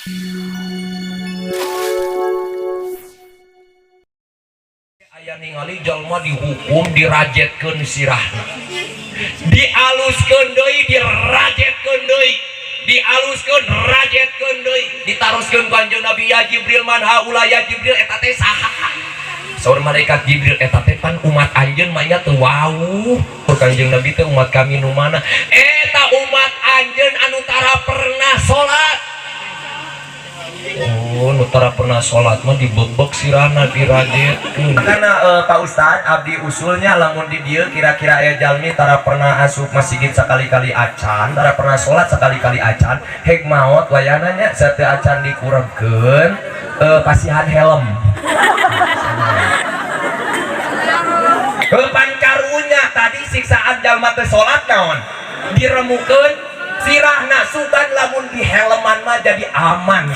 Aya ningali jalma dihukum, dirajetkeun sirahna, dialuskeun deui, dirajetkeun deui, dialuskeun, rajetkeun deui, ditaroskeun ku Kanjeng Nabi, "Ya Jibril, man haula? Ya Jibril, eta teh saha?" Saur malaikat Jibril, "Eta teh pan umat anjeun mah nya teu wawuh." Kanjeng Nabi teh, "Umat kami nu mana?" "Eta umat anjeun anu tara pernah salat." Oh, nu tara pernah salat mah dibebek sirahna, dirajetkeun. Karena Pak Ustad, abdi usulnya lamun di dieu kira-kira aya jalmi tara pernah asup masjid sekali-kali acan, tara pernah sholat sekali-kali acan, hek maot wayahna nya, sateu acan dikurebkeun, pasihan helm. Pan karunya tadi siksaan jalma teu salat naon? Diremukeun sirahna. Sugan lamun di helman mah jadi aman.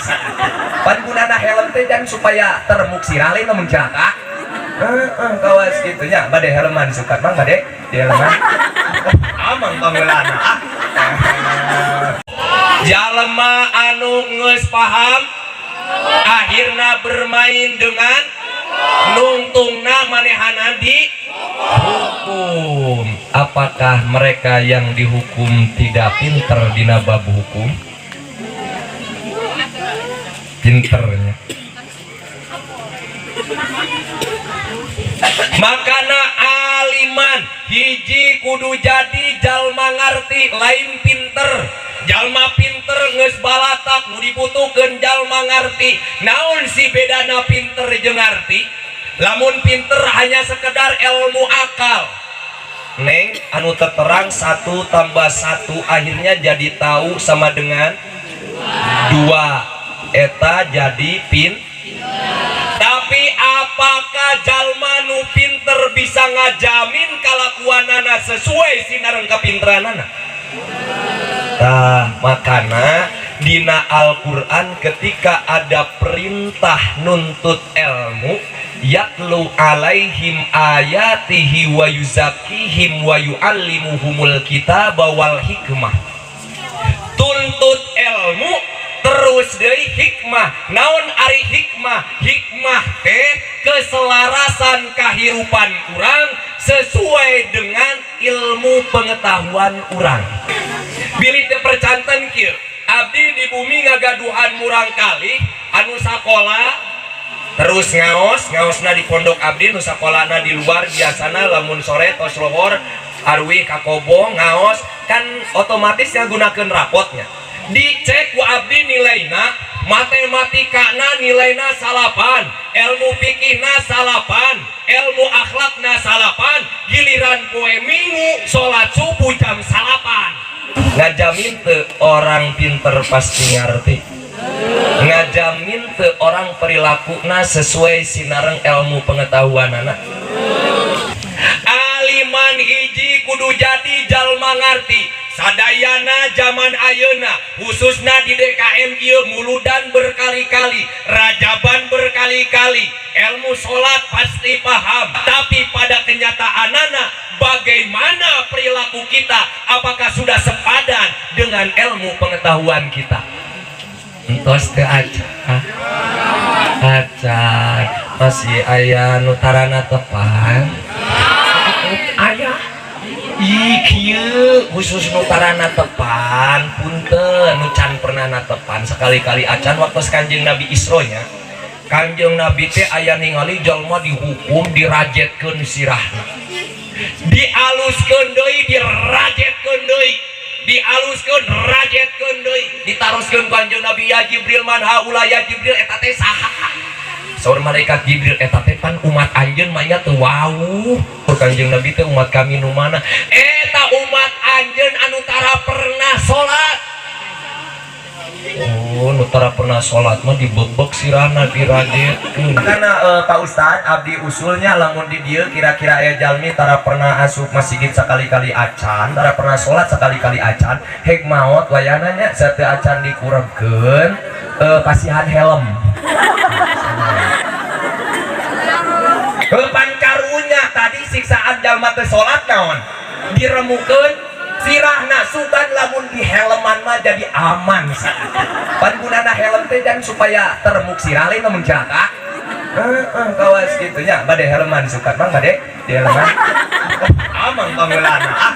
Pan gunana helm teh dan supaya teremuk sirah, lain lamun celaka. Heeh, kawas kitu nya, bade helman suka mang bade di helman. Amang pangulana ah. Jalma anu geus paham akhirna bermain dengan nungtungna manehana di hukum. Apakah mereka yang dihukum tidak pinter dina bab hukum? Pinternya. Makana aliman hiji kudu jadi jalma ngarti, lain pinter. Jalma pinter geus balatak, nu dibutuhkeun jalma ngarti. Naon si bedana pinter jeung ngarti? Lamun pinter hanya sekedar ilmu akal, Neng, anu terterang satu tambah satu akhirnya jadi tahu sama dengan dua, eta jadi pin. Tapi apakah jalma nu pinter bisa ngajamin kalakuanana sesuai sinareng kapinteranana? Nah, makana dina Al-Quran ketika ada perintah nuntut ilmu, yatlu alaihim ayatihi wa yuzakihim wa yuallimuhumul kitaba wal hikmah. Tuntut ilmu terus deui hikmah. Naon ari hikmah? Hikmah teh keselarasan kehidupan urang sesuai dengan ilmu pengetahuan urang. Bilih teu percanten kieu, abdi di bumi ngagaduhan murang kali anu sakola Terus ngaos, ngaosna di pondok abdi, nu sakolana di luar. Biasana lamun sore tos lohor arwi ka kobong ngaos, kan otomatis gunakeun rapotnya. Dicek ku abdi nilaina, matematikana nilaina 9, ilmu fikihna 9, ilmu akhlakna 9, giliran poe Minggu sholat subuh jam 9. Ngajamin teu orang pinter pasti ngerti? Ngajamin teu orang perilakuna sesuai sinareng ilmu pengetahuan anak? Aliman hiji kudu jadi jalma ngarti. Sadayana zaman ayeuna, khususna di DKM ieu, muludan berkali-kali, rajaban berkali-kali, ilmu sholat pasti paham, tapi pada kenyataanana bagaimana perilaku kita? Apakah sudah sepadan dengan ilmu pengetahuan kita? Entos teu acan? Acan. Masih aya nu tara netepan? Aya. Ih, kieu khusus nu tara netepan, punten, nu can pernah netepan sekali-kali acan. Waktu Kanjeng Nabi Isra nya, Kanjeng Nabi teh aya ningali jalma dihukum, dirajetkeun sirahna, Dialuskeun deui, dirajetkeun deui, dialuskeun, rajetkeun deui, ditaroskeun ku Kanjeng Nabi, "Ya Jibril, man haula? Ya Jibril, eta teh saha?" Saur malaikat Jibril, "Eta teh pan umat anjeun mah nya teu wawuh." Kanjeng Nabi teh, "Umat kami nu mana?" "Eta umat anjeun anu tara pernah salat." Oh, nu tara pernah salat mah dibebek sirahna, dirajetkeun. Karena Pak Ustad, abdi usulnya lamun di dieu kira-kira aya jalmi tara pernah asup masjid sekali-kali acan, tara pernah sholat sekali-kali acan, hek maot wayahna nya, sateu acan dikurebkeun, pasihan helm. Pan karunya tadi siksaan jalma teu salat naon? Diremukeun sirahna. Sugan lamun di helman mah jadi aman. Pan gunana helm. teh dan supaya termuk sirah lain lamun cilaka. Heeh, kawas kitu nya. Bade helman suka, Mang, bade di helman. Oh, amang pangeulana. Ah.